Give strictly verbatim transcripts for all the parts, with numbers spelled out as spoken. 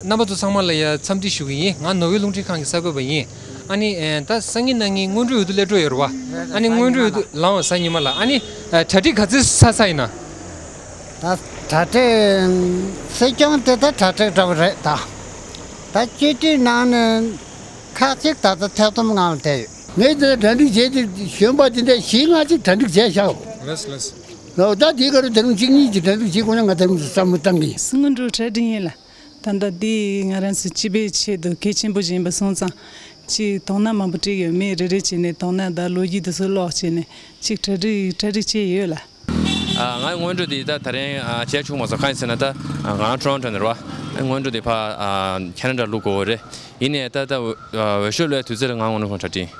རྣམ་པ་ཚོ་ཚང་མ་ལ་ཡ་འཚམས་འདྲི་ཞུ་གི་ཡིན། ང་ནོར་ཝེ་རླུང་འཕྲིན་ཁང་གི་གསར་འགོད་པ་ཡིན། ཨ་ནི་ཨེ་ད་སང་ཉིན་གནངས་ཉིན་སྔོན་འགྲོའི་འོས་བསྡུ་སླེབས་འགྲོ་ཡོད་རེད་བ། ཨ་ནི་སྔོན་འགྲོའི་འོས་བསྡུ་ལངས་བ་གཟའ་ཉི་མ་ལ། ཨ་ནི་ཨེ་གྲ་སྒྲིག་ག་ཚོད་ཚར་ཚར་ཡིན་ན། ད་གྲ་སྒྲིག་སྲིད་སྐྱོང་དེ་ད་གྲ་སྒྲིག་འདྲ་བོ་རེད་ད། ད་སྤྱི་འཐུས་ནང་ནས་ཁག་ཅིག་ད་ལྟ་ཐད་གཏོང་ངང་ལ་བསྡད་ཡོད། ངས་དེ་གྲ་སྒྲིག་བྱས་ཏེ་གཞོན་པ་དེ་འདྲ་བཞི་ལྔ་ཅིག་གྲ་སྒྲིག་བྱས་ཤག་ལགས་ལགས། ལོ་ད་དེའི་སྐབས་དེ་རིང་གཅིག་གཉིས་ཀྱིས་གྲ་སྒྲིག་བྱེད་དགོས་ན་ང་དེ་རིང་བསམ་བློ་བཏང་གི་ཡིན། སྔོན་འགྲོ་གྲ་སྒྲིག་ཡིན་ལ། ད་ལྟ་འདི་ང་རང་ཚོའི་སྤྱི་པའི་ཆེད་དུ་གལ་ཆེན་པོ་ཞིག་ཡིན་པ་སོང་ཙང་། གཅིག་དོ་སྣང་མང་པོ་སྤྲད་ཡོད། མི་རེ་རེ་བྱས་ནས་དོ་སྣང་དང་ལོ་རྒྱུས་དེ་ཚོ་ཀློག་བྱས་ནས་གཅིག་གྲ་སྒྲིག་གྲ་སྒྲིག་བྱས་ཡོད་ལ། ཨ། ང་སྔོན་འགྲོ་འདི་ད་ད་རིང་ཨ་བྱས་ཆོག་མ་སོང་། གང་ཡིན་ཟེར་ན་ད་ང་ཊོ་རོན་ཊོ་ནས་རེད་བ། སྔོན་འགྲོ་འདི་ཕ་ཨ་ཁེ་ན་ཌ་ལ་བླུག་དགོས་རེད། ཡིན་ནའི་ད་ད་འོས་ཤོག་བླུག་ཡ་དུས་ཚོད་ལ་ང་སྔོན་འགྲོ་ཁོང་གྲ་སྒྲིག་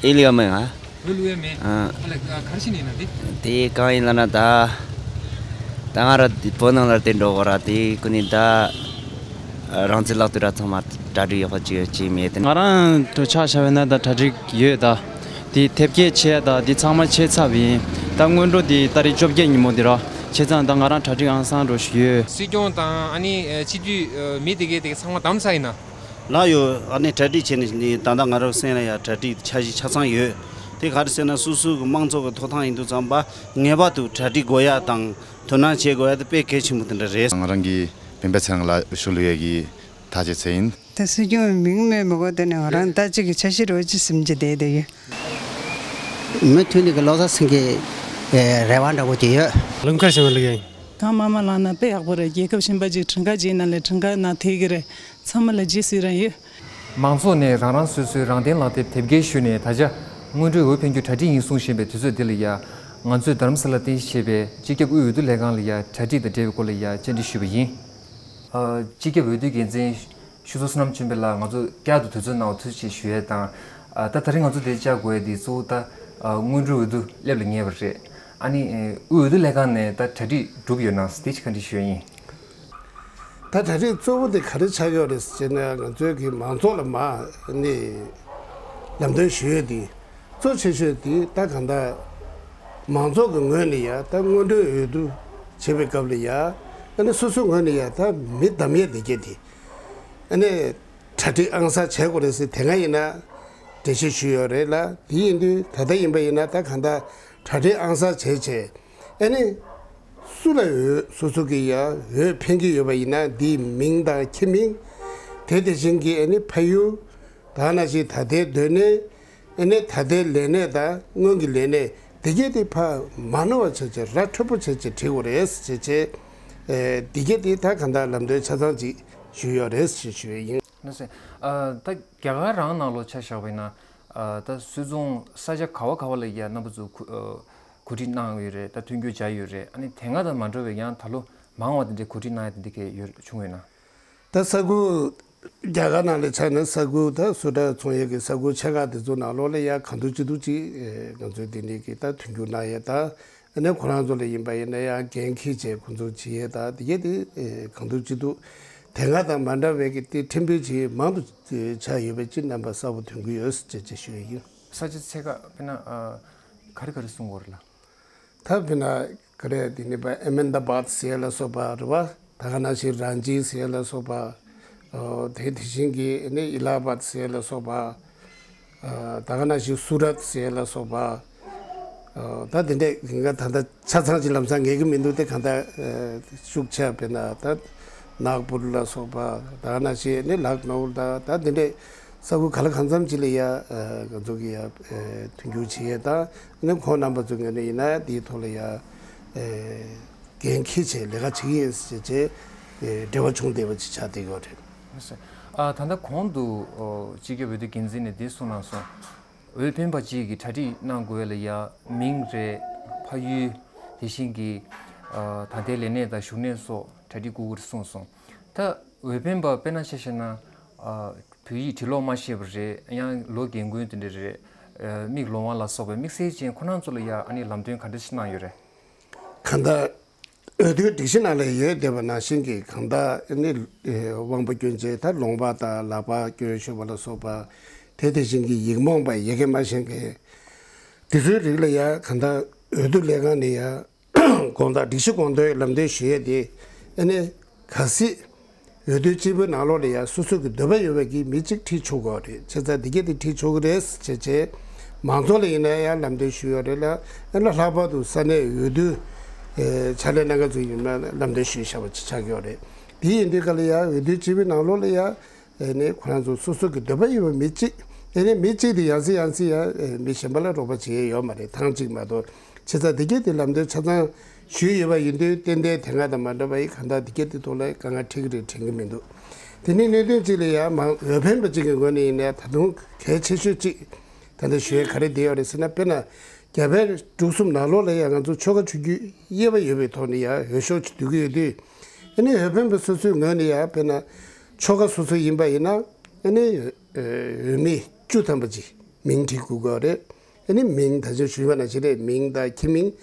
ཡིན། ཨེ་ལི་ཡ་མེ་ང་། འོས་བླུག་ཡ་མེད། ཨ། ཨ་ལ་ག་རེ་བྱས་ནས་ཡིན་ན་དེ། དེ་གང་ཡིན་ལབ་ན་ད། ད་ང་ར་བོད་ནང་ལ་དེ་འགྲོ་དགོས་ར་དེ་ཀུན་ནི་ད། རང་ཚོའི་ལག་ཏུ་ར་ཚང་མ་གྲ་སྒྲིག་ཡག་པོ་ཅིག་ཡོད་ཅིག་མེད་དེ། ང་རང་དུ་ཆ་བཞག་པ་ན་ད་གྲ་སྒྲིག་ཡོད་ད། དེ་དེབ་སྐྱེལ་བྱས་ད་དེ་ཚང་མ་བྱས་ཚར་བ་ཡིན། ད་སྔོན་འགྲོ་དེ་ཏ་རིག་བཅོ་བརྒྱད་ཉིན་མོ་དེ་ར་བྱས་ཙང་ད་ང་རང་གྲ་སྒྲིག་ཨང་སང་འགྲོ་ཞིག་ཡོད། སྲིད་སྐྱོང་དང་ཨ་ནི་སྤྱི་འཐུས་མི་དེ་གས་དེ་གས་ཚང་མ་བདམས་ཚར་ཡིན་ན། ལགས་ཡོད། ཨ་ནི་གྲ་སྒྲིག་བྱས་ནས་ནི་ད་ལྟ་ང་རང་སེམས་ལ་ཡ་གྲ་སྒྲིག་འཆར་གཞི་ཆ་ཚང་ཡོད། དེ་ག་རེ་ཟེར་ན་སོ་སོ་གི་དམངས་གཙོ་གི་ཐོབ་ཐང་ཡིན་དུས་ཙམ་པ་ངེས་པར་དུ་གྲ་སྒྲིག་དགོས་ཡ་དང་དོ་སྣང་བྱེད་དགོས་ཡ་དེ་དཔེ་གལ་ཆེན་པོ་དེ་འདྲ་རེད། ང་རང་གི་སྤེན་པ་ཚེ་རིང་ལ་འོས་ཤོག་བླུག་ཡ་གི་ཐག་བཅད་ཚར་ཡིན། ད་སྲིད་སྐྱོང་མིང་སྨོས་མི་དགོས། དེ་ནས་ང་རང་ད་གཅིག་གི་འཆར་གཞི་རོ་ཅི་སིམ་གྱི་བསྡད་བསྡད་ཡོད། མུ་མཐུད་ནས་ཀྱི་བློ་བཟང་སེང་གེ་རེ་བ་འདྲ་པོ་ཅིག་ཡོད། ལུང་མཁར་བྱང་བ་ལུག་ཡིན། གང་མང་མང་བླངས་ན་དཔེ་ཡག་པོ་རེད། རྒྱལ་ཁབ་གཞན་པ་ཅིག་གྲངས་ཀ་བརྗེས་ན་ལས་གྲངས་ཀ་ནང་ཐེ་གི་རེད། ཚང་མ་ལ་རྗེས་སུ་ཡི་རང་ཡོད། མང་ཚོགས་ནས་རང་རང་སོ་སོའི་རང་བརྟེན་ལག་དེབ་དེབ་སྐྱེལ་ཞུས་ནས་ད་ཆ་སྔོན་འགྲོའི་འོས་འཕེན་རྒྱུ་གྲ་སྒྲིག་ཡིན་གསུངས་བཞིན་པའི་དུས་ཚོད་འདི་ལ་ཡ། ང་ཚོས་རྡ་རམ་ས་ལ་རྟེན་གཞི་བྱས་པའི་སྤྱི་ཁྱབ་དབུས་འོས་བསྡུ་ལྷན་ཁང་ལ་ཡ་གྲ་སྒྲིག་དང་འབྲེལ་བའི་སྐོར་ལ་ཡ་བཅར་འདྲི་ཞུས་པ་ཡིན། ཨ། སྤྱི་ཁྱབ་འོས་བསྡུ་འགན་འཛིན་ཆོས་ཚོགས་བསོད་ནམས་ཆོས་འཕེལ་ལགས་ང་ཚོ་བསྐྱར་དུ་དུས་ཚོད་གནང་བ་ཐུགས་རྗེ་ཆེ་ཞུ་ཡས་དང་། ཨ། ད་ད་རིང་ང་ཚོ་འདིར་བཅར་དགོས་ཡས་འདི་གཙོ་བོ་ད་ཨ་སྔོན་འགྲོའི་འོས་བསྡུ་སླེབས་ལ་ཉེ་བ་རེད། ཨ་ནི་ཨ་དབུས་འོས་བསྡུ་ལྷན་ཁང་ནས་ད་གྲ་སྒྲིག་གྲུབ་ཡོད་ན་དེ་ཅིག་བཀའ་འདྲི་ཞུ་ཡས་ཡིན། ད་གྲ་སྒྲིག་གཙོ་བོ་དེ་ག་རེ་ཆགས་ཡོད་རེད་ཟེར་ན། ང་ཚོའི་གི་མང་ཚོགས་ལ་མ་ནི་ལམ་སྟོན་ཞུ་ཡས་དེ་གཙོ་ཆེ་ཤོས་དེ་ད་གང་ལྟར་མང་ཚོགས་ཀྱི་ངོས་ནས་ཡ་ད་སྔོན་འགྲོའི་འོས་བསྡུ་བྱེད་པའི་སྐབས་ལ་ཡ། ཨ་ནི་སོ་སོའི་ངོས་ནས་ཡ་ད་མི་བདམས་ཡས་དེ་གྱད་དེ། ཨ་ནི་གྲ་སྒྲིག་ཨང་གསར་བྱེད་དགོས་རེད་ཟེར་དེ་སྔ་ཡིན་ན་འགྲེལ་བཤད་ཞུས་ཡོད་རེད་ལ། དེ་ཡིན་དུས་ད་ལྟ་ཡིན་པ་ཡིན་ན་ད་གང་ལྟར་གྲ་སྒྲིག་ཨང་གསར་བྱས་བྱས། ཨ་ནི་སུ་ལ་འོས་སོ་སོ་གི་ཡ་འོས་འཕེན་གྱི་ཡོད་པ་ཡིན་ན་དེའི་མིང་དང་ཁྱིམ་མིང་། དེ་དེ་བཞིན་གྱི་ཨ་ནི་ཕ་ཡུལ། ད་ནང་བཞིན་ད་ལྟའི་སྡོད་གནས། ཨ་ནི་ད་ལྟའི་ལས་གནས་དང་སྔོན་གྱི་ལས་གནས་དེ་གྱད་དེ་ཕར་མ་ནོར་བ་བྱས་བྱས་ར་འཕྲོད་པོ་བྱས་བྱས་བྲིས་དགོས་རེད་ཟེར་བྱས། ཨེ། དེ་གྱད་དེ་ད་གང་ལྟར་ལམ་སྟོན་ཆ་ཚང་ཅིག་ཞུས་ཡོད་རེད་ཟེར་ཞུ་ཡས་ཡིན། ལགས་སོ། ཨ། ད་རྒྱ་གར་རང་ནང་ལོགས་ཆ་བཞག་པ་ཡིན་ན། ཨ། ད་སུད་ཚོང་ས་ཆ་ག་བ་ག་བ་ལ་ཡ་རྣམ་པ་ཚོ་གོ་ཨ་གོ་སྒྲིག་གནང་ཡོད་རེད། ད་མཐུན་འགྱུར་བྱས་ཡོད་རེད། ཨ་ནི་དེ་སྔ་དང་མ་འདྲ་བའི་ཡང་ད་ལོ་མང་བ་དེ་འདྲའི་གོ་སྒྲིག་གནང་ཡ་དེ་འདྲ་གས་ཡོད་བྱུང་ཡོད་ན། ད་ས་ཁུལ་རྒྱ་གར་ནང་ལ་ཆ་ན་ས་ཁུལ་ད་བཟོ་གྲྭ་ཚོང་ཡས་ཀྱི་ས་ཁུལ་ཆེ་ཁག་དེ་ཚོ་ནང་ལོགས་ལ་ཡ་གང་ཐུབ་ཅི་ཐུབ་ཅིག་ཨེ་ང་ཚོས་དེ་འདྲའི་གི་ད་མཐུན་འགྱུར་གནང་ཡས་དང་། ཨ་ནི་ཁོ་རང་ཚོ་ལ་ཡིན་པ་ཡིན་ན་ཡང་འགན་འཁྱེར་བྱས་ཁོ་ཚོ་བྱེད་ཡས་དང་དེ་གས་དེ་ཨེ་གང་ཐུབ་ཅི་ཐུབ་དེ་སྔ་དང་མ་འདྲ་བའི་གི་དེ་ཕྲན་བུ་ཅིག་མང་དུ་ཆགས་ཡོད་པ་ཅིག་རྣམ་པ་གསལ་པོ་ཐོན་གྱི་ཡོད་ཅེས་ཅེས་ཞུ་ཡས་ཡིན། ས་ཆ་ཆེ་ཁག་དཔེར་ན་ཨ་ག་རེ་ག་རེ་གསུང་དགོས་རེད་ལ། ད་དཔེར་ན་ག་རེ་དེ་ནི་པ་ཨེ་མེན་ད་བཱད་ཟེར་ཡས་ལ་སོགས་པ་རེད་བ། ད་ག་ནང་བཞིན་རཱན་ཅི་ཟེར་ཡས་ལ་སོགས་པ། ཨོ། དེ་དེ་བཞིན་གྱི་ནི་ཨི་ལ་ཧ་བཱད་ཟེར་ཡས་ལ་སོགས་པ། ཨ། ད་ག་ནང་བཞིན་སུ་རཏ་ཟེར་ཡས་ལ་སོགས་པ། ཨ། ད་དེ་འདྲས་ང་ད་ལྟ་ཆ་ཚང་ཅིག་ལམ་སང་ངེས་ཀྱི་མི་འདུག་སྟེ། གང་ལྟར་ཨ་ཤུགས་ཆེ་བ་དཔེར་ན་ད་ནཱག་པུར་ལ་སོགས་པ། ད་ག་ནང་བཞིན་ནི་ལག་ནོར་ད་ད་དེ་འདྲས་ས་ཁུལ་ག་ལ་གང་འཚམ་ཅིག་ལ་ཡ་ཨ་ང་ཚོ་གི་ཡ་ཨ་མཐུན་འགྱུར་བྱེད་ཡས་དང་། ནི་ཁོང་རྣམ་པ་ཚོ་ངོས་ནས་ཡིན་ན་དེའི་ཐོག་ལ་ཡ་ཨེ་འགན་འཁྱེར་བྱས་ལས་ཀ་བྱེད་ཀྱི་ཡིན་ཟེར་བྱས་ཨེ་འབྲེལ་བ་བྱུང་བསྡད་པ་ཅིག་ཆགས་བསྡད་ཡོད་རེད། ཨ། ད་ལྟ་གོང་དུ་ཨོ་སྤྱི་ཁྱབ་འོས་བསྡུ་འགན་འཛིན་ནས་འདི་གསུངས་གནང་སོང་། འོས་འཕེན་པ་གཅིག་གིས་གྲ་སྒྲིག་གནང་དགོས་ལ་ཡ་མིང་རེད། ཕ་ཡུལ། དེ་བཞིན་གྱི་ཨ་ད་ལྟའི་ལས་གནས་དང་བཞུགས་གནས་སོགས་གྲ་སྒྲིག་དགོས་ཀྱི་རེད་གསུངས་སོང་། ད་འོས་འཕེན་པ་དཔེར་ན་ཆ་བཞག་ན་ཨ་བོད་ཡིག་འབྲི་ཀློག་མ་ཤེས་པ་རེད། ཡང་ལོ་རྒན་རྒོན་དེ་འདྲ་རེད། ཨ་མིག་ལོང་བ་ལ་སོགས་པའི་དམིགས་བསལ་ཅན་ཁོ་རང་ཚོ་ལ་ཡ་ཨ་ནི་ལམ་སྟོན་ག་འདྲ་ཞིག་གནང་ཡོད་རེད། གང་ལྟར་འོས་བསྡུའི་སྒྲིག་གཞི་ནང་ལ་ཡོད་བསྡད་པ་ནང་བཞིན་གྱི་གང་ལྟར་ཨ་ནི་ཨེ་དབང་པོ་སྐྱོན་ཅན་ད་ལོང་བ་དང་ལག་པ་སྐྱོན་ཤོར་བ་ལ་སོགས་པ། དེ་དེ་བཞིན་གྱི་ཡིག་རྨོངས་པ་ཡི་གེ་མ་ཤེས་མཁན་དེ་ཚོའི་རིགས་ལ་ཡ་གང་ལྟར་འོས་བསྡུ་ལས་ཁང་ནས་ཡ་དགོངས་དག་སྒྲིག་གཞི་དགོངས་དོན་ལམ་སྟོན་ཞུ་ཡས་དེ་ཨ་ནི་གལ་སྲིད་ འོས་བསྡུ་གཅིག་པུའི་ནང་ལོགས་ལ་ཡང་སོ་སོ་གི་འདོད་པ་ཡོད་པའི་གི་མི་གཅིག་ཁྲིད་ཆོག་གི་རེད། བྱས་ཙང་འདི་གས་དེ་ཁྲིད་ཆོག་གི་རེད་ཟེར་བྱས་བྱས། མང་ཚོགས་ལ་ཡིན་ན་ཡང་ལམ་སྟོན་ཞུས་ཡོད་རེད་ལ། ཨ་ནི་ལྷག་པར་དུ་ས་གནས་འོས་བསྡུ་ཨེ་ཕྱག་ལས་གནང་མཁན་ཚོ་ཡིན་ན་ལམ་སྟོན་ཞུས་བཞག་པ་ཅིག་ཆགས་ཀྱི་ཡོད་རེད། དེ་ཡིན་དུས་ག་ལ་ཡང་འོས་བསྡུ་གཅིག་པུའི་ནང་ལོགས་ལ་ཡང་ཨ་ནི་ཁོ་རང་ཚོ་སོ་སོ་གི་འདོད་པ་ཡོད་པའི་མི་གཅིག་ཨ་ནི་མི་གཅིག་དེ་ཡང་སེ་ཡང་སེ་ཡང་ཨེ་མི་གཞན་པ་ལ་རོགས་པ་བྱེད་ཡས་ཡོད་མ་རེད། ཐེངས་གཅིག་མ་གཏོགས། བྱས་ཙང་འདི་གས་དེ་ལམ་སྟོན་ཆ་ཚང་ཞུས་ཡོད་པ་ཡིན་དུས་ཏན་ཏན་དེ་སྔ་དང་མ་འདྲ་བ་ཡིན། གང་ལྟར་འདི་གས་དེ་ཐོག་ལ་དཀའ་ངལ་འཕྲད་ཀྱི་རེད་དྲན་གྱི་མི་འདུག་དེ་ནས་གནད་དོན་གཅིག་ལ་ཡང་མང་འོས་འཕེན་པ་གཅིག་གི་ངོས་ནས་ཡིན་ནའི་ད་དུང་གལ་ཆེ་ཤོས་གཅིག་ད་ལྟ་ཞུ་ཡས་ག་རེ་བསྡད་ཡོད་རེད་ཟེར་ན། དཔེར་ན་རྒྱ་བལ་འབྲུག་གསུམ་ནང་ལོགས་ལ་ཡང་ང་ཚོ་ཆོལ་ཁ་ཆོས་བརྒྱུད་དབྱེ་བ་ཡོད་པའི་ཐོག་ནས་ཡང་འོས་ཤོག་ཅིག་བསྡུ་གི་ཡོད་དུས། ཨ་ནི་འོས་འཕེན་པ་སོ་སོའི་ངོས་ནས་ཡང་དཔེར་ན་ཆོལ་ཁ་སོ་སོ་ཡིན་པ་ཡིན་ན་ཨ་ནི་འོས་མི་བཅུ་ཐམ་པ་ཅིག་མིང་བྲིས་དགོས་ཀྱི་ཡོད་རེད། ཨ་ནི་མིང་ད་ཆ་ཞུས་པ་ནང་བཞིན་རེད། མིང་དང་ཁྱིམ་མིང་།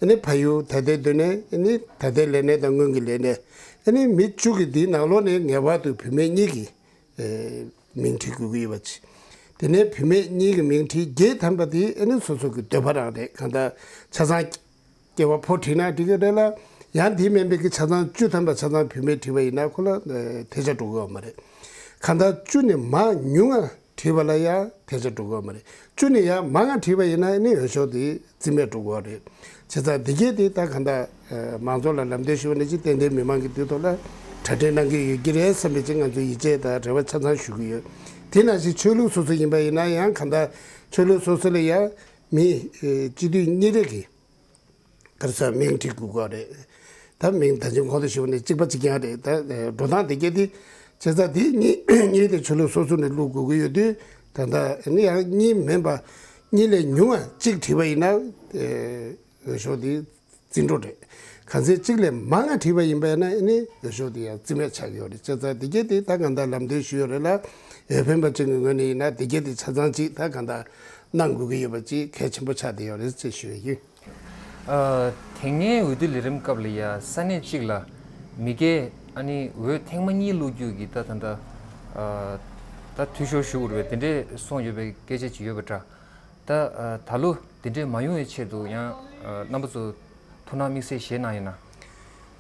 ཨ་ནི་ཕ་ཡུལ་ད་ལྟའི་སྡོད་གནས། ཨ་ནི་ད་ལྟའི་ལས་གནས་དང་སྔོན་གྱི་ལས་གནས། ཨ་ནི་མི་བཅུ་གི་འདིའི་ནང་ལོགས་ནས་ངེས་པར་དུ་བུད་མེད་གཉིས་ཀྱི་ཨེ་མིང་བྲིས་དགོས་ཀྱི་ཡོད་པ་ཅིག་དེ་ནས་བུད་མེད་གཉིས་ཀྱི་མིང་བྲིས་བརྒྱད་ཐམ་པ་དེ་ཨ་ནི་སོ་སོ་གི་འདོད་པ་རང་རེད། གང་ལྟར་ཆ་ཚང་སྐྱེ་བ་ཕོ་བྲིས་ན་འགྲིག་གི་རེད་ལ། ཡང་དེ་མིན་པའི་གི་ཆ་ཚང་བཅུ་ཐམ་པ་ཆ་ཚང་བུད་མེད་བྲིས་པ་ཡིན་ན་ཁོ་ལ་ཨེ་ཐལ་ཆ་འགྲོ་གི་ཡོད་མ་རེད། གང་ལྟར་བཅུ་ནས་མར་ཉུང་ང་བྲིས་པ་ལ་ཡང་ཐལ་ཆ་འགྲོ་གི་ཡོད་མ་རེད། བཅུ་ནས་ཡང་མང་ང་བྲིས་པ་ཡིན་ན་ནི་འོས་ཤོག་དེ་རྩིས་མེད་འགྲོ་གི་ཡོད་རེད། བྱས་ཙང་འདི་གས་དེ་ད་གང་ལྟར་ཨ་མང་ཚོགས་ལ་ལམ་སྟོན་ཞུ་བ་ནང་བཞིན་ཏན་ཏན་མི་མང་གི་དུས་ཐོག་ལ་གྲ་སྒྲིག་གནང་གི་ཡོད་ཀྱི་རེད་བསམ་པའི་ཅིག་ང་ཚོས་ཡིད་ཆེས་དང་རེ་བ་ཆ་ཚང་ཞུ་གི་ཡོད། དེ་ནང་བཞིན་ཆོས་ལུགས་སོ་སོ་ཡིན་པ་ཡིན་ན་ཡང་གང་ལྟར་ཆོས་ལུགས་སོ་སོ་ལ་ཡང་མི་ཨེ་སྤྱི་འཐུས་གཉིས་རེ་གི་ག་རེ་ཟེར་མིང་བྲིས་དགོས་ཀྱི་རེད། ད་མིང་ད་ཅིང་གོང་དུ་ཞུས་པ་ནས་གཅིག་པ་གཅིག་རྐྱང་རེད། ད་འགྲོ་སྟངས་དེ་གས་དེ་བྱས་ཙང་དེ་གཉིས་གཉིས་དེ་ཆོས་ལུགས་སོ་སོ་ནས་བླུག་དགོས་ཀྱི་ཡོད་དུས། ད་ལྟ་ནི་ཡང་གཉིས་མིན་པ་གཉིས་ལས་ཉུང་བ་གཅིག་བྲིས་པ་ཡིན་ན་འོས་ཤོག་དེ་རྩིས་འགྲོ་རེད། གང་ཚེ་གཅིག་ལས་མང་བ་བྲིས་པ་ཡིན་པ་ཡིན་ན་ནི་འོས་ཤོག་དེ་ཡང་རྩིས་མེད་ཆགས་ཀྱི་ཡོད་རེད། བྱས་ཙང་དེ་གས་དེ་ད་གང་ལྟར་ལམ་སྟོན་ཞུས་ཡོད་རེད་ལ། འོས་འཕེན་པ་གཅིག་གི་ངོས་ནས་ཡིན་ན་དེ་གས་དེ་ཆ་ཚང་གཅིག་ད་གང་ལྟར་གནང་དགོས་ཀྱི་ཡོད་པ་གཅིག་གལ་ཆེན་པོ་ཆགས་བསྡད་ཡོད་རེད་ཅེས་ཞུ་ཡ་ཡིན། ཨ། དེ་སྔའི་འོས་བསྡུ་ལས་རིམ་སྐབས་ལ་ཡ་ས་གནས་གཅིག་ལ་མི་སྒེར་ཨ་ནི་འོས་ཐེངས་མ་གཉིས་བླུག་རྒྱུ་གི་ད་ད་ད་ཨ་ད་འཐུས་ཤོར་ཞུ་དགོས་རེད་པས། དེ་འདྲས་སོང་ཡོད་པའི་སྐད་ཆ་ཅིག་ཡོད་པ་འདྲ། ད་ཨ་ད་ལོ་དེ་འདྲས་མ་ཡོང་བའི་ཆེད་དུ་ཡང་ཨ་རྣམ་པ་ཚོ་ཐུགས་སྣང་དམིགས་བསལ་བཞེས་གནང་ཡོད་ན།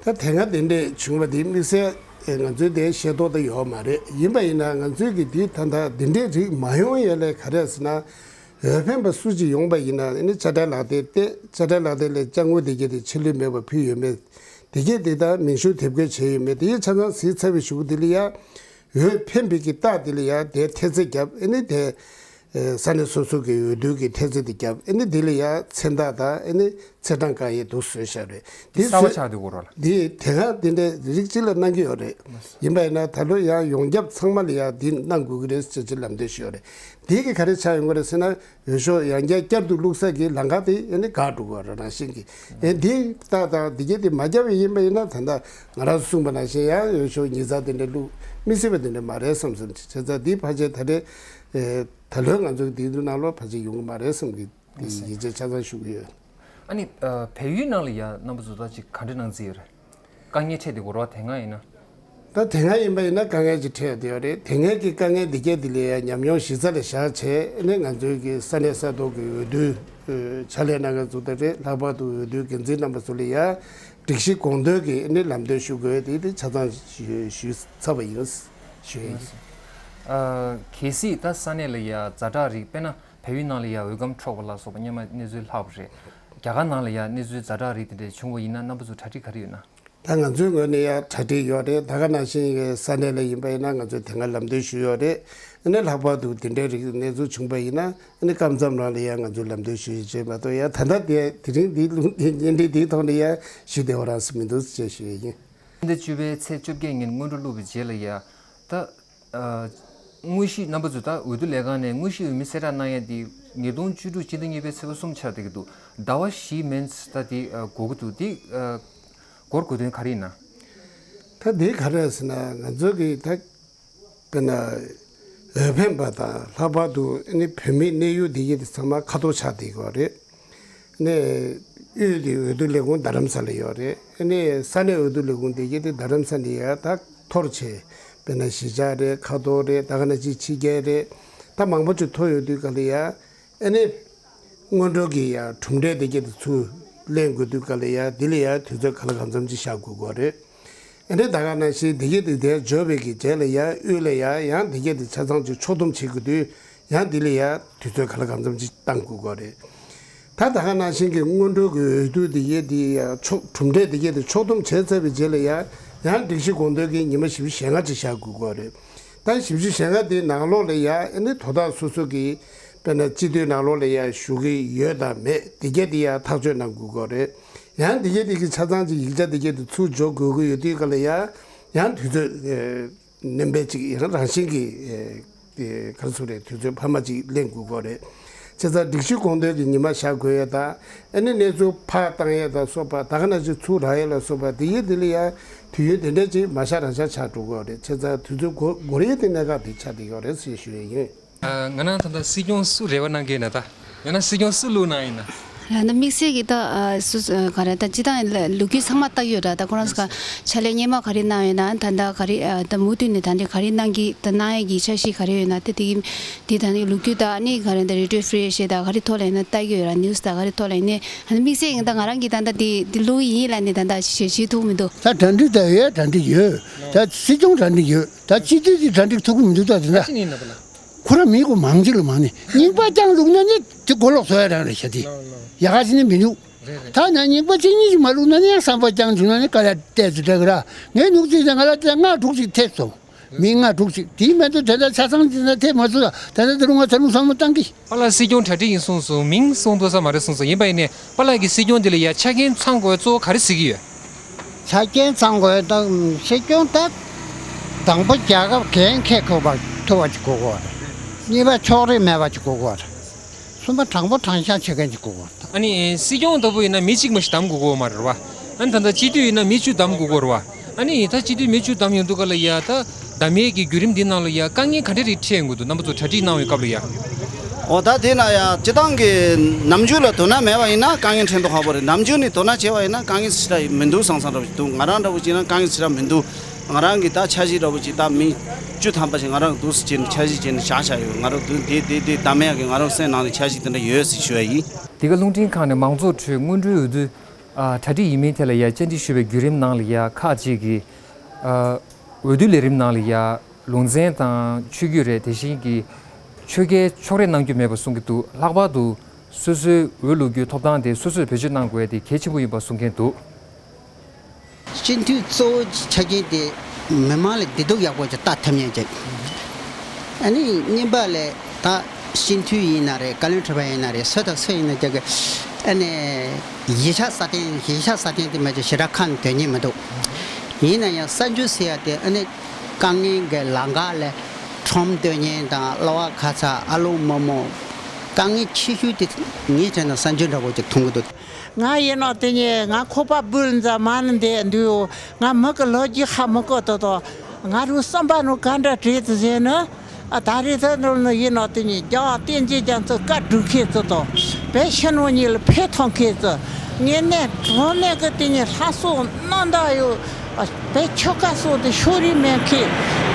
ད་དེ་སྔ་དེ་འདྲས་བྱུང་བ་དེ་དམིགས་བསལ་ང་ཚོའི་དེ་ཤེས་རྟོགས་ད་ཡོད་མ་རེད། ཡིན་པ་ཡིན་ན་ང་ཚོའི་གི་དེ་ད་ད་དེ་འདྲས་རིགས་མ་ཡོང་ཡས་ལས་ག་རེ་ཟེར་ན། འོས་འཕེན་པ་སུ་གཅིག་ཡོང་པ་ཡིན་ན་ནི་དཔྱ་ཁྲལ་ལག་དེབ་སྟེ། དཔྱ་ཁྲལ་ལག་དེབ་ལས་དཔྱ་དངུལ་དེ་གས་དེ་ཕྱི་ལུས་མེད་པར་ཕུལ་ཡོད་མེད། དེ་གས་དེ་དག་མིང་གཞུང་དེབ་འགོད་བྱས་ཡོད་མེད། དེ་ཡས་ཆ་ཚང་གཟིགས་ཚར་བའི་གཞུག་དེ་ལ་ཡ། འོས་འཕེན་པའི་གི་རྟགས་དེ་ལ་ཡ་དེ་ཐེལ་ཙེ་བརྒྱབ། ཨེ་ནི་དེ་ས་གནས་སོ་སོ་གི་འོས་བསྡུ་གི་ཐེལ་ཙེ་དེ་བརྒྱབ། ཨེ་ནི་དེ་ལ་ཡ་མཚན་རྟགས་དང་ཨེ་ནི་ཚེས་གྲངས་བཀང་ཡས་འདུག་བཟོས་བཞག་རེད། དེ་གསར་པ་བཟོས་ཆགས་འདུག་གོ་ར་ལ། དེ་དེ་སྔ་དེ་འདྲའི་རིགས་གཅིག་ལ་གནང་གི་ཡོད་རེད། ཡིན་པ་ཡིན་ན་ད་ལོ་ཡང་ཡོངས་ཁྱབ་ཚང་མ་ལ་ཡང་འདི་གནང་དགོས་ཀྱི་རེད་ཟེར་ཅིག་ལམ་སྟོན་ཞུས་ཡོད་རེད། དེ་གི་ག་རེ་ཆགས་ཡོང་གི་རེད་ཟེར་ན། འོས་ཤོག་ཡང་བསྐྱར་བསྐྱར་དུ་བླུགས་ས་གི་ལམ་ཁ་དེ་ཨ་ནི་འགག་འགྲོ་གི་རེད། ནང་བཞིན་གྱི་ཨེ་འདི་ལྟ་དང་འདི་གས་དེ་མ་བརྒྱབ་པ་ཡིན་པ་ཡིན་ན་ད་ལྟ་ང་རང་གསུངས་པ་ནང་བཞིན་ཡང་འོས་ཤོག་ཉིས་རྩ་དེ་འདྲ་བླུགས་མི་སྲིད་པ་དེ་འདྲ་མ་རེད་བསམ་བསམ་ཅིག་བྱས་ཙང་འདི་ཕལ་ཆེར་ད་རེས་ཨེ་ད་ལོའི་ང་ཚོ་གི་འདི་ཚོ་ནང་ལོགས་ཕལ་ཆེར་ཡོང་གི་མ་རེད་བསམ་གི་འདི་ཡིད་ཆེས་ཆ་ཚང་ཞུ་གི་ཡོད། ཨ་ནི་ཨ་བལ་ཡུལ་ནང་ལ་ཡ་རྣམ་པ་ཚོ་ད་ཅིག་ག་འདྲ་གནང་རྩིས་ཡོད་རེད། དཀའ་ངལ་འཕྲད་དེ་གོ་ར་དེ་སྔ་ཡིན་ན། ད་དེ་སྔ་ཡིན་པ་ཡིན་ན་དཀའ་ངལ་ཅིག་འཕྲད་ཡོད་དེ་ཡོད་རེད། དེ་སྔའི་གི་དཀའ་ངལ་འདི་གས་འདི་ལ་ཡ་ཉམས་མྱོང་གཞི་རྩ་ལ་བཞག་བྱས་ཨ་ནི་ང་ཚོའི་གི་ས་གནས་ས་ཐོག་གི་འོས་བསྡུ་ཨ་ཕྱག་ལས་གནང་མཁན་ཚོ་དང་རེད། ལྷག་པར་དུ་འོས་བསྡུ་འགན་འཛིན་རྣམ་པ་ཚོ་ལ་ཡ་སྒྲིག་གཞི་དགོངས་དོན་གྱི་ཨ་ནི་ལམ་སྟོན་ཞུ་དགོས་དེ་དེ་ཆ་ཚང་ཞུ་ཞུས་ཚར་བ་ཡིན་ཞུ་ཡ་ཡིན། ཨ་གལ་སྲིད་ད་ས་གནས་ལ་ཡ་ཛ་དྲག་རིགས་དཔེར་ན། བལ་ཡུལ་ནང་ལ་ཡ་འོས་སྒམ་འཕྲོག་པ་ལ་སོགས་པ་སྔོན་མ་གནས་ཚུལ་ལྷག་པ་རེད། རྒྱ་གར་ནང་ལ་ཡ་གནས་ཚུལ་ཛ་དྲག་རིགས་དེ་འདྲ་བྱུང་བ་ཡིན་ན་རྣམ་པ་ཚོ་གྲ་སྒྲིག་ག་རེ་ཡོད་ན། ད་ང་ཚོའི་ངོས་ནས་ཡ་གྲ་སྒྲིག་ཡོད་རེད། ད་ག་ནང་བཞིན་ས་གནས་ལ་ཡིན་པ་ཡིན་ན་ང་ཚོས་དེ་སྔ་ལམ་སྟོན་ཞུས་ཡོད་རེད། ཨ་ནི་ལྷག་པར་དུ་དེ་འདྲའི་རིགས་གནས་ཚུལ་བྱུང་པ་ཡིན་ན་ཨ་ནི་སྐབས་མཚམས་རང་ལ་ཡ་ང་ཚོས་ལམ་སྟོན་ཞུ་ཡི་བྱས་མ་གཏོགས་ཡ་ད་ལྟ་དེ་དེ་རིང་འདི་ལུང་འདི་བརྙན་འཕྲིན་འདིའི་ཐོག་ནས་ཡ་ཞུ་བདེ་བ་རང་སུ་མི་འདུག་ཅེས་ཞུ་ཡི་ཡིན། ཕྱི་ཟླ་བཅུ་པའི་ཚེས་བཅོ་བརྒྱད་ཉིན་སྔོན་འགྲོ་བླུགས་པའི་རྗེས་ལ་ཡ། ད། ཨ། དངོས་གཞི་རྣམ་པ་ཚོས་ད་འོས་བསྡུ་ལས་ཁང་ནས་དངོས་གཞི་འོས་མི་གསལ་བསྒྲགས་གནང་ཡས་འདི་ཉིས་སྟོང་བཅུ་དྲུག་སྤྱི་ཟླ་གཉིས་པའི་ཚེས་པ་གསུམ་ཆགས་བསྡད་ཀྱི་འདུག་ཟླ་བ་བཞི་མན་ཙམ་ད་འདི་ཨ་འགོར་གྱི་འདུག་འདི་ཨ་འགོར་དགོས་དོན་ག་རེ་ཡིན་ན། ད་འདི་ག་རེ་ཟེར་ན་ང་ཚོ་གི་ད་དཔེར་ན་འོས་འཕེན་པ་དང་ལྷག་པར་དུ་ཨ་ནི་བོད་མིའི་གནས་ཡུལ་འདི་གི་དེ་ཚང་མ་ཁ་ཐོར་ཆགས་བསྡད་ཀྱི་ཡོད་རེད། ནས་དབུས་དེ་འོས་བསྡུ་ལས་ཁུངས་རྡ་རམ་ས་ལ་ཡོད་རེད། ནས་ས་གནས་འོས་བསྡུ་ལས་ཁུངས་དེ་གའི་དེ་རྡ་རམ་ས་ནས་ཡར་ད་འཐོར་བྱས། དཔེར་ན་གཞིས་ཆགས་རེད། ཁ་ཐོར་རེད། ད་ག་ནང་བཞིན་ཕྱི་རྒྱལ་རེད། ད་མང་པོ་ཅིག་འཐོར་ཡོད་དུས་ག་ལ་ཡ། ཨ་ནི་སྔོན་འགྲོ་གི་ཡ་གྲུབ་འབྲས་དེ་གའི་དེ་ཚུར་ལེན་དགོས་དུས་ག་ལ་ཡ་དེ་ལ་ཡ་དུས་ཚོད་ག་ལ་གང་འཚམ་ཅིག་བཞག་དགོས་ཀྱི་རེད། ཨ་ནི་ད་ག་ནང་བཞིན་དེ་གས་དེ་དེར་འབྱོར་བའི་གི་རྗེས་ལ་ཡ་དབུས་ལ་ཡ་ཡང་དེ་གས་དེ་ཆ་ཚང་ཅིག་ཕྱོགས་བསྡོམས་བྱེད་དགོས་དུས། ཡང་འདི་ལ་ཡ་དུས་ཚོད་ག་ལ་གང་འཚམ་ཅིག་བཏང་དགོས་ཀྱི་རེད། ད་ད་ག་ནང་བཞིན་གྱི་སྔོན་འགྲོ་གི་འོས་བསྡུ་འདི་གས་འདི་ཡ་ཕྱོགས་གྲུབ་འབྲས་འདི་གས་འདི་ཕྱོགས་བསྡོམས་བྱས་ཚར་བའི་རྗེས་ལ་ཡ་ཡང་སྒྲིག་གཞི་དགོངས་དོན་གྱི་ཉི་མ་བཞི་བཅུ་ཞེ་ལྔ་ཅིག་བཞག་དགོས་ཀྱི་རེད། ད་བཞི་བཅུ་ཞེ་ལྔ་དེའི་ནང་ལོགས་ལ་ཡ་ཨ་ནི་དོ་བདག་སོ་སོ་གི་དཔེར་ན་སྤྱི་འཐུས་ནང་ལོགས་ལ་ཡ་ཞུགས་ཀྱི་ཡོད་དང་མེད་འདི་གས་འདི་ཡ་ཐག་གཅོད་གནང་དགོས་ཀྱི་རེད། ཡང་འདི་གས་འདི་གི་ཆ་ཚང་ཅིག་ཡིག་ཆ་འདི་གས་འདི་ཚུར་འབྱོར་དགོས་ཀྱི་ཡོད་དུས་ག་ལ་ཡ་ཡང་དུས་ཚོད་ཨེ། མནན་པའི་ཅིག་ཡང་རང་བཞིན་གྱི་ཨེ་ཨེ་ག་རེ་ཟེར་རེད། དུས་ཚོད་འཕར་མ་ཅིག་ལེན་དགོས་ཀྱི་རེད། བྱས་ཙང་སྒྲིག་གཞི་དགོངས་དོན་གྱི་ཉི་མ་བཞག་དགོས་ཡ་དང་། ཨ་ནི་གནས་ཚུལ་ཕར་བཏང་ཡ་དང་སོགས་པ། ད་ག་ནང་བཞིན་ཚུར་རག་ཡ་ལ་སོགས་པ་དེ་ཡི་དེ་ལ་ཡ་དུས་ཡུན་དེ་འདྲ་ཅིག་མ་བཞག་རང་བཞག་ཆགས་འགྲོ་གི་རེད། བྱས་ཙང་དུས་ཚོད་འགོར་འགོར་ཡ་དེ་གནད་འགག་དེ་ཆགས་བསྡད་ཡོད་རེད་ཟེར་ཞུ་ཡ་ཡིན། ང་རང་ད་ལྟ་སྲིད་སྐྱོང་སུ་རེ་བ་གནང་གི་ཡིན་ན། ད་ཡང་ན་སྲིད་སྐྱོང་སུ་བླུག་གནང་ཡིན་ན། ཡང་ན་དམིགས་བསལ་གྱི་ད་ཨ་སུ་སུ་ག་རེ་ད་སྤྱི་བཏང་ལ་ལོ་རྒྱུས་ཚང་མ་བལྟ་གི་ཡོད་ར། ད་ཁོ་རང་ཚོ་ག་ཕྱག་ལས་སྔོན་མ་ག་རེ་གནང་ཡོད་ན། ད་ད་ག་རེ་ཨ་ད་མུ་མཐུད་ནས་ད་འདི་ག་རེ་གནང་གི་ད་གནང་ཡས་ཀྱི་འཆར་གཞི་ག་རེ་ཡོད་ན། ད་དེ་གི་དེ་ད་ནི་ལོ་རྒྱུས་ད་ནི་ག་རེ་ད་རེ་ཌི་ཡོ་ཕི་རི་ཤེ་ད་ག་རེ་ཐོག་ལ་ཡིན་ན་བལྟ་གི་ཡོད་ར། ནིའུ་སི་ད་ག་རེ་ཐོག་ལ་ཡིན་ནས། ཨ་ནི་དམིགས་བསལ་ཡིན་ད་ང་རང་གི་ད་ད་དེ་དེ་བླུག་ཡིན་ལ་ནི་ད་ད་ཞེ་ཞེ་ཐུག་མི་འདུག་ད་གྲ་སྒྲིག་ད་ཡོད། གྲ་སྒྲིག་ཡོད། ད་སྲིད་སྐྱོང་གྲ་སྒྲིག་ཡོད། ད་སྤྱི་འཐུས་ཀྱི་གྲ་སྒྲིག་ཐུབ་ཀྱི་མི་འདུག་ད་དེ་འདྲ། ཅི་ནས་ཡིན་ན་བ་ལ། ཁོ་རང་མི་གོ་མང་ཅིག་ལ་མང་ནི་རྙིང་པ་རྐྱང་བླུགས་ན་ནི་དེ་གོ་ལོག་བཟོ་ཡ་རང་རེད་ཤག་དེ། ལགས་ལགས། ཡ་ག་ཅི་ནི་མི་འདུག་རེད་རེད། ད་ན་རྙིང་པ་གཅིག་གཉིས་ཅིག་མ་བླུགས་ན་ནི་ཡང་བསམ་པ་རྐྱང་བྱུང་ན་ནི་དཀའ་ལས་ཏོག་ཙམ་འདྲ་གི་ར། ངའི་ནུག་རྩིས་ཀྱང་ང་ལ་དེ་ལྔ་དྲུག་ཅིག་ཐེབས་སོང་། མི་ལྔ་དྲུག་ཅིག་དེའི་མ་གཏོགས་དེ་འདྲ་ཆ་ཚང་དེ་འདྲ་ཐེབས་མ་སོང་། ད་ལྟ་དེ་རུ་ང་ད་རུང་བསམ་བློ་བཏང་གི། པཱ་ལགས་སྲིད་སྐྱོང་གྲ་སྒྲིག་ཡིན་གསུངས་སོང་། མིང་གསུང་འདོད་ས་མ་རེད་གསུངས་སོང་། ཡིན་པ་ཡིན་ནའི་པཱ་ལགས་ཀྱི་སྲིད་སྐྱོང་འདི་ལ་ཡ་ཆ་རྐྱེན་ཚང་དགོས་གཙོ་བོ་ག་རེ་གཟིགས་ཀྱི་ཡོད། ཆ་རྐྱེན་ཚང་དགོས་ད་སྲིད་སྐྱོང་ད་དང་པོ་རྒྱལ་ཁབ་འགན་འཁྱེར་ཐུབ་པ་ཐུབ་པ་ཅིག་དགོས་ཀྱི་རེད། གཉིས་པ་ཕྱོགས་རིས་མེད་པ་ཅིག་དགོས་ཀྱི་རེད། གསུམ་པ་དྲང་པོ་དྲང་བཞག་བྱེད་མཁན་ཅིག་དགོས་ཀྱི་རེད། ཨ་ནི་སྲིད་སྐྱོང་ལྟ་བུ་ཡིན་ན་མི་གཅིག་མ་ཞིག་གདམ་དགོས་ཀྱི་མ་རེད་བ། ཨ་ནི་ད་ལྟ་སྤྱི་འཐུས་ཡིན་ན་མི་བཅུ་གདམ་དགོས་ཀྱི་རེད་བ། ཨ་ནི་ད་སྤྱི་འཐུས་མི་བཅུ་གདམ་ཡོང་དུས་ག་ལ་ཡ་ད་གདམ་ཡས་ཀྱི་བརྒྱུད་རིམ་འདི་ནང་ལ་ཡ་དཀའ་ངལ་ག་འདྲ་རེ་འཕྲད་ཡོང་གི་འདུག་རྣམ་པ་ཚོ་གྲ་སྒྲིག་གནང་བའི་སྐབས་ལ་ཡ། འོ་ད་དེ་ན་ཡ་སྤྱི་བཏང་གི་ནམ་རྒྱུན་ལ་དོ་སྣང་མེད་པ་ཡིན་ན་དཀའ་ངལ་འཕྲད་མདོག་ཁ་པོ་རེད། ནམ་རྒྱུན་ནས་དོ་སྣང་བྱས་པ་ཡིན་ན་དཀའ་ངལ་ཞེ་དྲག་མི་འདུག་བསམ་བསམ་འདྲ་པོ་ཞིག་འདུག་ང་རང་འདྲ་པོ་བྱས་ན་དཀའ་ངལ་ཞེ་དྲག་མི་འདུག་ང་རང་གི་ད་འཆར་གཞི་འདྲ་པོ་ཅིག་ད་མི་བཅུ་ཐམ་པ་ཞིག་ང་རང་གི་འདུག་སེ་བྱས་ནས་འཆར་གཞི་བྱས་ནས་བཞག་བཞག་ཡོད། ང་རང་འདུག་དེ་དེ་དེ་གདམ་ཡག་གི་ང་རང་སེམས་ནང་ནས་འཆར་གཞི་དེ་འདྲ་ཡོད་ཟེར་ཞུ་ཡ་ཡིན། འདི་ག་རླུང་འཕྲིན་ཁང་ནས་མང་ཚོགས་ཁྲོད་སྔོན་འགྲོའི་འོས་བསྡུ་ཨ་གྲ་སྒྲིག་ཡིན་མིན་ཐད་ལ་ཡ་བཅར་འདྲི་ཞུས་པའི་བརྒྱུད་རིམ་ནང་ལ་ཡ་ཁག་ཅིག་གིས་ཨ་འོས་བསྡུ་ལས་རིམ་ནང་ལ་ཡ་ལུང་ཚན་དང་ཆོས་བརྒྱུད་རེད། དེ་བཞིན་གྱི་ཆོལ་ཁའི་ཕྱོགས་རིས་གནང་རྒྱུ་མེད་པ་གསུང་གི་འདུག་ལྷག་པར་དུ་སོ་སོའི་འོས་བླུག་རྒྱུའི་ཐོབ་ཐང་དེ་སོ་སོས་བེད་སྤྱོད་གནང་དགོས་ཡ་དེ་གལ་ཆེན་པོ་ཡིན་པ་གསུང་མཁན་འདུག་སྤྱི་འཐུས་གཙོ་བོ་ཆ་རྐྱེན་དེ་མི་མང་ལ་བདེ་སྡུག་ཡག་པོ་ཅིག་ལྟ་ཐུབ་མཁན་ཅིག་ཨ་ནི་གཉིས་པ་ལ་ད་སྤྱི་འཐུས་ཡིན་ན་རེད། བཀའ་བློན་ཁྲི་པ་ཡིན་ན་རེད། སུ་དང་སུ་ཡིན་ན་ཅིག་གི་ཨ་ནི་གཞིས་ཆགས་སྲ་བརྟན་གཞིས་ཆགས་སྲ་བརྟན་དེ་མ་ཅིག་ཞེ་དྲག་ཁ་ནས་དོན་གཉེར་མི་འདུག་ཡིན་ན་ཡང་གསར་འགྱུར་ཟེར་ཡ་དེ་ཨ་ནི་དཀའ་ངལ་གྱི་ལམ་ཁ་ལ་ཁྲོམ་སྡོད་མཁན་དང་གླ་བ་ཁ་ཚ་ཨ་ལུ་མོ་མོ་དཀའ་ངལ་ཆེ་ཤོས་དེ་ངའི་དྲན་ན་གསར་འགྱུར་འདྲ་པོ་ཅིག་མཐོང་གི་འདུག་ང་ཡིན་ནོ་དེ་ཉིད་ང་ཁོག་པ་སྦུལ་འཛའ་མ་ནི་འདས་འདུག་ང་མི་གི་ལོ་རྒྱུས་ཧ་མི་གོ་ཏོ་ཏོ། ང་རུ་བསམ་པ་རུ་ག་འདྲ་བྲིས་ཏེ་བཞེས་ནི། ཨ་ད་རེས་ད་ནོ་ནོ་ཡིན་ནོ་དེ་ཉིད་རྒྱ་བསྟན་འཛིན་རྒྱ་མཚོ་བཀའ་སྒྲུབ་མཁན་ཚོ་དང་། བོད་ཕྱི་ནང་གཉིས་ལ་ཕན་ཐོགས་མཁན་ཚོ། ངེད་གནས་གྲོང་གནས་གི་དེ་ཉིད་ལྷ་སོགས་རྣམ་དག་ཡོད། བོད་ཆོལ་ཁ་སོགས་དེ་ཕྱོགས་རིས་མེད་མཁན།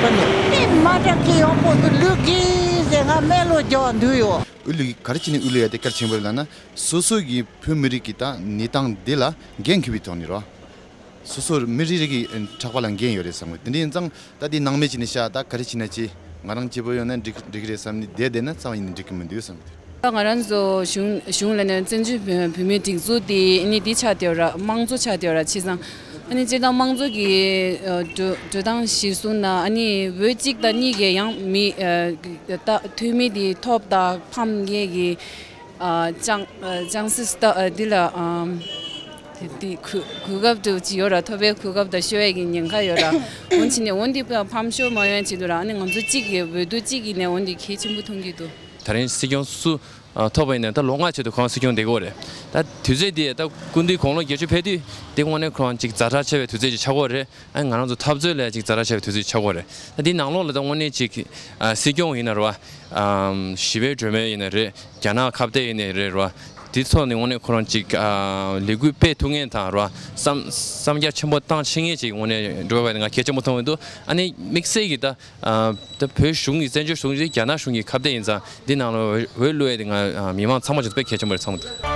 ཨ་ནི་མི་མ་དྲག་གི་ཡག་པོ་དེ་ལུས་དགོས་ཟེར་ང་སྨོན་ལམ་རྒྱག་འདུག་ཡོད། དབུ་བླུག་ག་རེ་བྱས་ནས་དབུ་བླུག་ཡ་དེ་གལ་ཆེན་པོ་རེད་ལབ་ན། སོ་སོ་གི་བོད་མི་རིགས་ཀྱི་ད་གནས་སྟངས་འདི་ལ་འགན་འཁུར་བའི་ཐོག་ནས་རོ། སོ་སོ་མི་རེ་རེ་གི་ཕྲག་པ་ལ་འགན་ཡོད་རེད་བསམ་གི། དེ་འདྲ་ཡིན་ཙང་ད་འདི་སྣང་མེད་བྱས་ནས་བཞག་ད་ག་རེ་བྱས་ན་ཅི། ང་རང་སྐྱིད་པོ་ཡོད་ན་འགྲིག་འགྲིག་གི་རེད་བསམ་ནས་བསྡད་བསྡད་ན་རྩ་བ་ཉིད་ནས་འགྲིག་གི་མི་འདུག་བསམ་གི། ད་ང་རང་ཚོ་གཞུང་གཞུང་ལ་ནས་བཙན་བྱོལ་བོད་མིའི་སྒྲིག་འཛུགས་དེ་ནི་འདི་ཆགས་བསྡད་ཡོད་ར། དམངས་གཙོ་ཆགས་བསྡད་ཡོད་ར། བྱས་ཙང་ཨ་ནི་སྤྱིར་བཏང་དམངས་གཙོ་གི་ཨ་འགྲོ་འགྲོ་སྟངས་གཞིར་བཟུང་ན་ཨ་ནི་འོས་གཅིག་དང་གཉིས་ཀྱི་ཡང་མི་ཨ་ད་འཐུས་མི་དེ་ཐོབ་དང་ཕམ་ངེས་ཀྱི་ཨ་ཅང་ཨ་ཅང་སྲིད་ད་ཨ་འདི་ལ་ཨམ་དེ་དེ་གོ་གོ་སྐབས་འདྲ་ཅིག་ཡོད་ར། ཐོབ་པའི་གོ་སྐབས་དང་ཤོར་ཡས་ཀྱི་ཉེན་ཁ་ཡོད་ར། འོན་ཏེ་ནི་འོན་ཏེ་ཕམ་ཤོར་མ་ཡོང་ཆེད་དུ་ར་ཨ་ནི་ང་ཚོ་གཅིག་གི་འོས་བསྡུ་གཅིག་ཡིན་ནའི་འོན་ཏེ་གལ་ཆེན་པོ་མཐོང་གི་འདུག་ད་རིང་སྲིད་སྐྱོང་སུ་ཨ་ཐོབ་པ་ཡིན་ནའི་ད་ལོ་ལྔ་ཆེད་དུ་ཁོང་སྲིད་སྐྱོང་བསྡད་ཀྱི་ཡོད་རེད། ད་དུས་ཚོད་དེ་ད་སྐུ་མདུན་དགུང་ལོ་བརྒྱད་ཅུ་ཕེབས་དུས་དེ་དངོས་གནས་ཁོ་རང་ཅིག་ཛ་དྲག་ཆེ་བའི་དུས་ཚོད་ཅིག་ཆགས་ཀྱི་ཡོད་རེད། ཨ་ང་རང་ཚོ་འཐབ་རྩོད་ལ་ཅིག་ཛ་དྲག་ཆེ་བའི་དུས་ཚོད་ཆགས་ཀྱི་ཡོད་རེད། ད་འདི་ནང་ལོགས་ལ་ད་དངོས་གནས་ཅིག་ཨ་སྲིད་སྐྱོང་ཡིན་ན་རེད་བ། ཨམ་ཞི་བའི་གྲོས་མོལ་ཡིན་ན་རེད། རྒྱ་ནག་ཁ་གཏད་ཡིན་ན་རེད་རེད་བ། འདི་ཚོ་ནི་དངོས་གནས་ཁོ་རང་ཅིག་ཨ་ལས་འགུལ་སྤེལ་ཐུབ་མཁན་དང་རེད་བ། བསམ་བསམ་རྒྱ་ཆེན་པོ་བཏང་ཤེས་མཁན་ཅིག་དངོས་གནས་འགྲོ་བ་ང་གལ་ཆེན་པོ་མཐོང་གི་འདུག་ཨ་ནི་དམིགས་བསལ་གྱི་ད་ཨ་ད་བོད་གཞུང་གི་བཙན་བྱོལ་གཞུང་གི་རྒྱ་ནག་གཞུང་གི་ཁ་གཏད་ཡིན་ཙང་འདི་ནང་ལ་འོས་བླུག་ཡས་དེ་ང་ཨ་མི་མང་ཚང་མ་ཆེད་དུ་དཔེ་གལ་ཆེན་པོ་རེད་བསམ་གི་འདུག